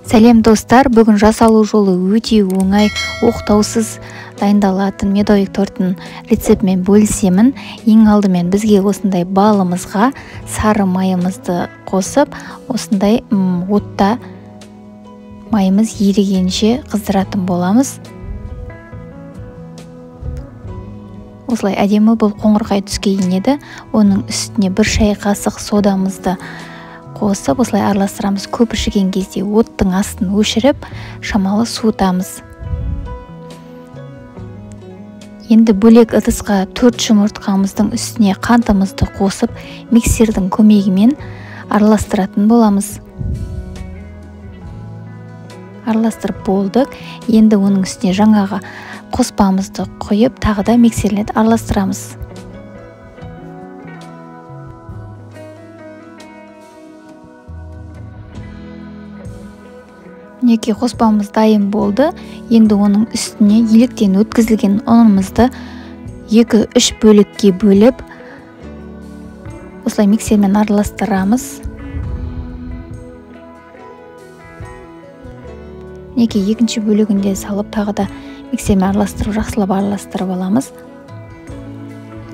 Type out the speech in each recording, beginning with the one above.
Сәлем достар, бүгін жасалу жолы өте оңай, оқтаусыз дайындалатын медовик тортының рецептімен бөлісемін. Ең алдымен бізге осындай балымызға сары майымызды қосып, осындай отта майымыз ерігенше қыздыратын боламыз. Осылай әдемі болып қоңырқай түске енеді. Оның үстіне бір шай қасық содамызды қосып, осылай араластырамыз. Көпіршіген кезде оттың астын өшіріп, шамалы суытамыз. Енді бөлек ыдысқа 4 жұмыртқамыздың үстіне қантымызды қосып, миксердің көмегімен араластыратын боламыз. Араластырып болдық. Енді оның үстіне жаңағы қоспамызды құйып, тағы да миксерлеп араластырамыз. Мінекей қоспамыз дайын болды. Енді оның үстіне електен өткізілген ұнымызды 2-3 бөлікке бөліп, осылай миксермен араластырамыз. Мінекей екінші бөлігінде салып, тағы да миксермен араластырып, жақсылап араластырып аламыз.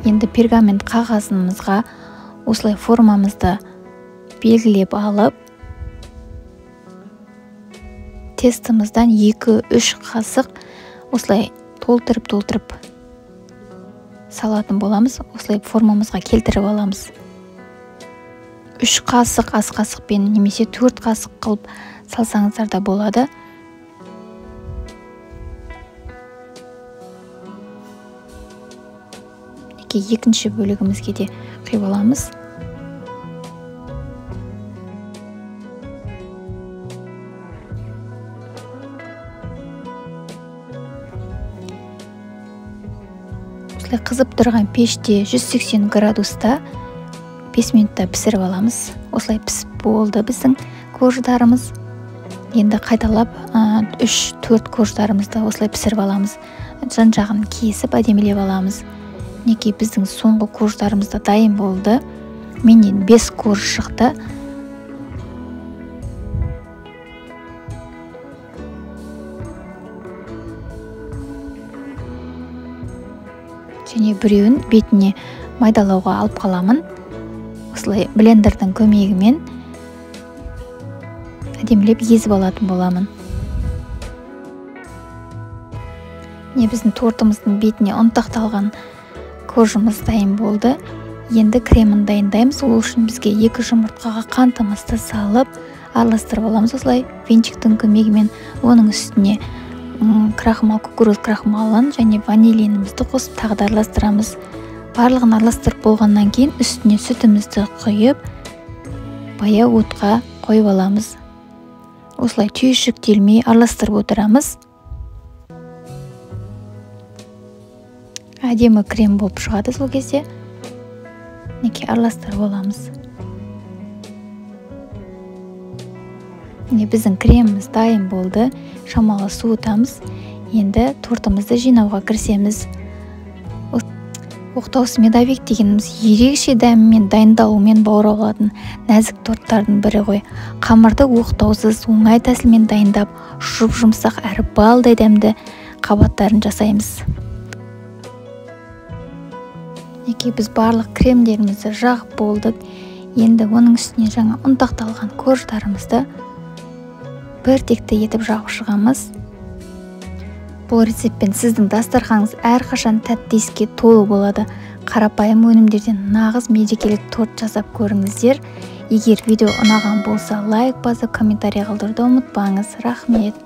Енді пергамент қағазымызға осылай формамызды белгілеп алып, тестімізден 2-3 қасық осылай толтырып-толтырып салатын боламыз. Осылай формамызға келтіріп аламыз. 3 қасық ас қасықпен немесе 4 қасық қылып салсаңыздар да болады. Екінші бөлігімізге де құйып аламыз. Осылай қызып тұрған пеште 180 градуста 5 минутта пісіріп аламыз. Осылай пісіп болды біздің корждарымыз. Енді қайталап 3-4 корждарымызды осылай пісіріп аламыз. Жан-жағын кесіп әдемілеп аламыз. Мінекей біздің соңғы корждарымыз да дайын болды. Менен 5 корж шықты. Және біреуін бетіне майдалауға алып қаламын. Осылай блендердің көмегімен әдемілеп езіп алатын боламын. Міне біздің тортымыздың бетіне ұнтақталған коржымыз дайын болды. Енді кремін дайындаймыз. Ол үшін бізге 2 жұмыртқаға қантымызды салып араластырып аламыз. Осылай венчиктің көмегімен оның үстіне крахмал, кукуруз крахмалын және ванилинімізді қосып тағы да араластырамыз. Барлығын араластырып болғаннан кейін үстіне сүтімізді құйып, баяу отқа қойып аламыз. Осылай түйіршіктелмей араластырып отырамыз. Әдемі крем болып шығады сол кезде. Мінекей араластырып аламыз. Міне біздің креміміз дайын болды. Шамалы суытамыз. Енді тортымызды жинауға кірісеміз. Оқтаусыз медовик дегеніміз ерекше дәмімен, дайындалуымен баурап алатын нәзік торттардың бірі ғой. Қамырды оқтаусыз оңай тәсілмен дайындап, жұп-жұмсақ әрі балдай дәмді қабаттарын жасаймыз. Мінекей біз барлық кремдерімізді жағып болдық. Енді оның үстіне жаңа ұнтақталған корждарымызды бір текті етіп жағып шығамыз. Бұл рецептпен сіздің дастарханыңыз әрқашан тәтті иіске толы болады. Қарапайым өнімдерден нағыз мерекелік торт жасап көріңіздер. Егер видео ұнаған болса, лайк басып, комментарий қалдыруды ұмытпаңыз. Рахмет.